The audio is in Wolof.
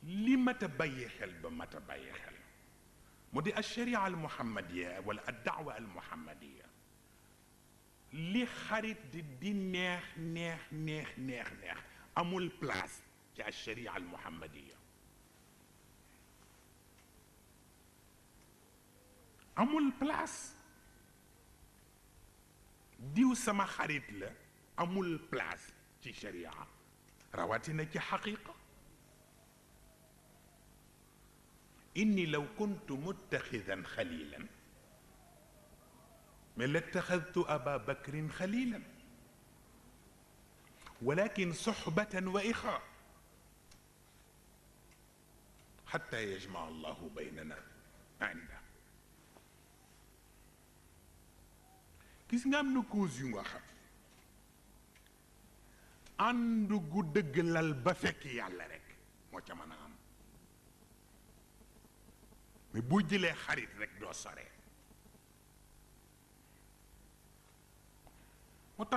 li mata bàyyi xel ba mata bàyyi xel mu di alsharia almuhammadiya wala addaawa almuhammadiya li xarit di neex neex neex neex neex amul place ci alsharia almuhammadiya amul place diw sama xarit la amul place ci sharia rawatina ci xaqiqa inni law kuntu muttaxidan xalilan mais lattaxadtu aba bakrin xalilan walakin soxbatan wa ixaa xatta yajmaa allahu baynana inda gis nga am na cause yu nga xam ànd gu dëgg lal ba fekk yàlla rek moo ca mën a am mais boo jëlee xarit rek doo sore moo tax